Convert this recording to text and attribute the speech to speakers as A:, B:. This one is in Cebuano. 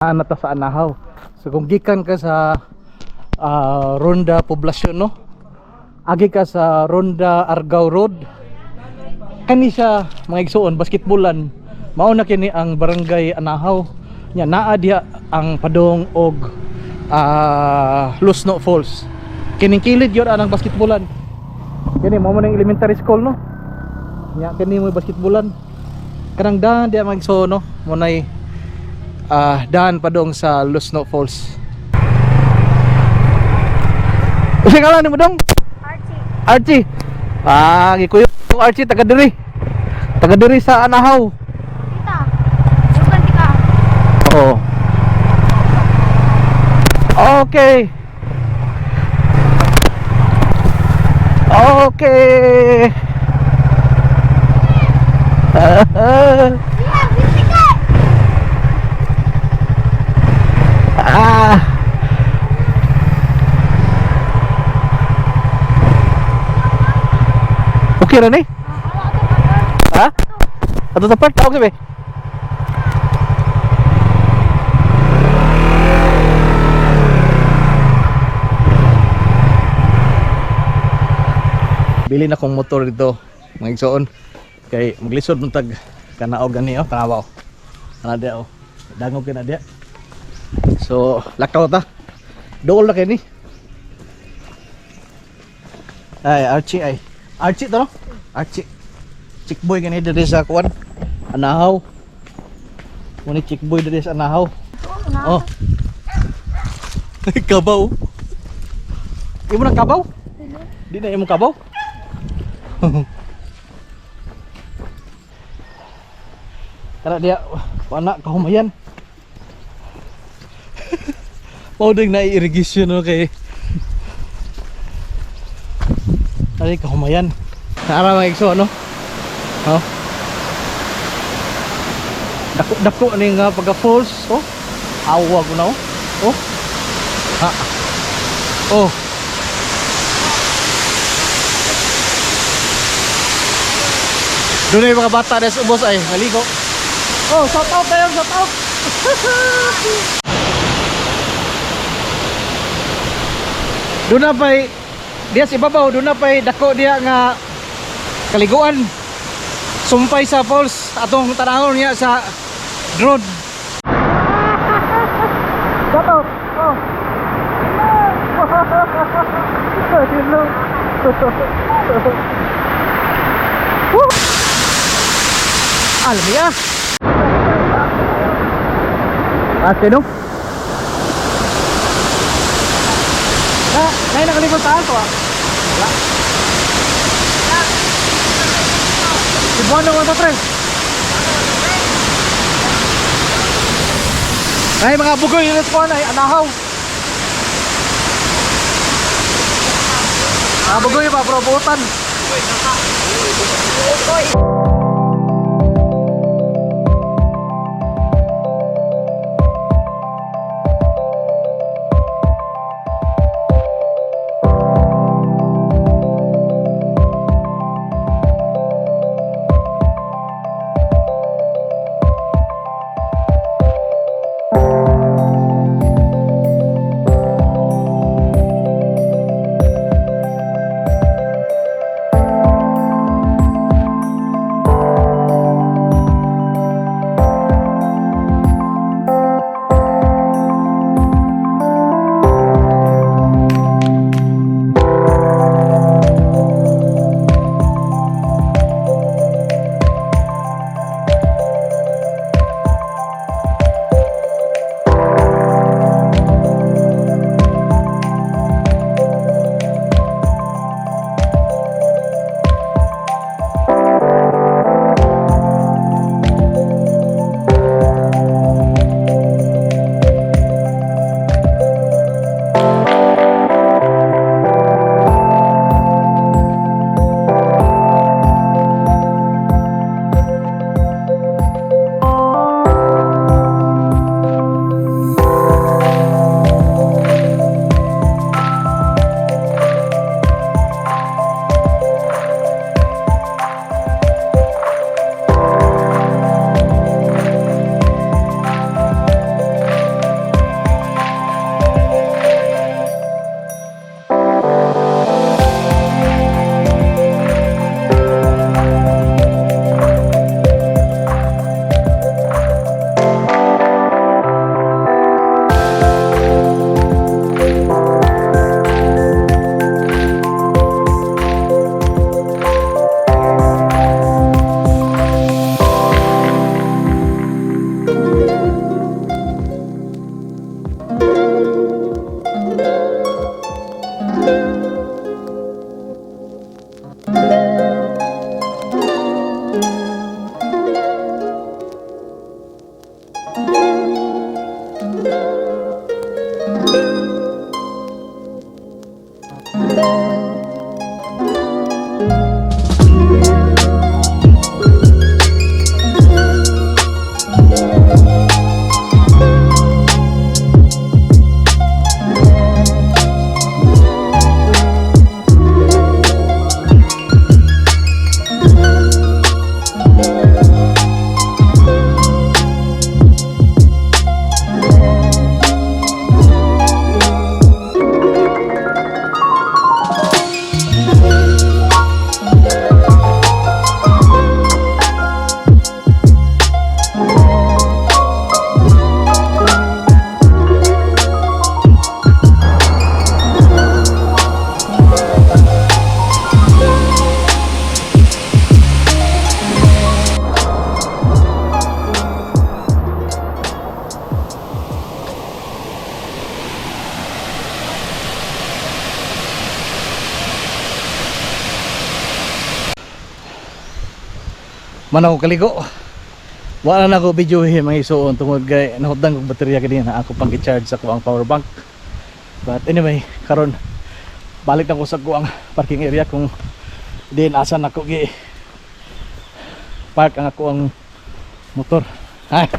A: Naa ta sa Anahaw. So kung gikan ka sa Ronda Poblacion, no? Agi ka sa Ronda Argao Road. Kani siya, mga igsuon, basketballan. Mao na kini ang Barangay Anahaw. Nya naa diha ang padong og Lusno Falls. Kining kilid yun anang basketballan. Kini mao man ang elementary school, no? Nya kini mo basketballan. Kanang daan diha, mga igsuon, no? Mo nay daan padong sa Lusno Falls. Usa ngalan nimo, dong?
B: Archie.
A: Archie. Ah, gikuyo Archie taga diri. Taga diri sa Anahaw.
B: Tita. Sugan ka.
A: Oo. Okay. Okay.
B: Yeah, busy.
A: Ah. Okay ra ni? Ha? Ato sa part, tawag sabi. Bili na kong motor dito, mga igsoon. Kay maglisod man tag kanaog gani oh, tanawa oh. Kana dia oh. Dangog kay na dia. So, lakaw ta. Dool na kay ni. Ay, Archie ay. Archie to, no? Archie. Chick boy gani diri sa kuan. Anahaw. Muni chick boy diri sa Anahaw. Oh. Kabaw. Imo nang kabaw? Di na imong kabaw? Tara dia, wala kahumayan. Mao ding na irrigation, no, kay ay kahumayan. Naara, mga igso, no? Oh. Dako dako ni nga pagka falls, oh. Awag na oh. Oh. Ha. Oh. Doon na yung mga bata na sa ubos ay maligo. Oh, shout out tayo, shout out. Doon na pa'y diya sa ibabaw, doon na pa'y dako diya nga kaliguan. Sumpay sa falls atong tanawon niya sa drone. Shout out. Oh. Hello. Woo! Alam niya. Ate, no? Na, nay nakalikot sa aso ah. Wala. Cebuano 1, 2, 3. Ay, mga bugoy yun po ay Anahaw. Mga bugoy pa probotan. Man ako kaligo. Wala na ako video mga igsuon, tungod kay nahutdan kog baterya kanina, ako pang gi-charge sa akoang power bank. But anyway, karon balik na ko sa akoang parking area kung diin asa nako gi park ang akoang motor. Ay.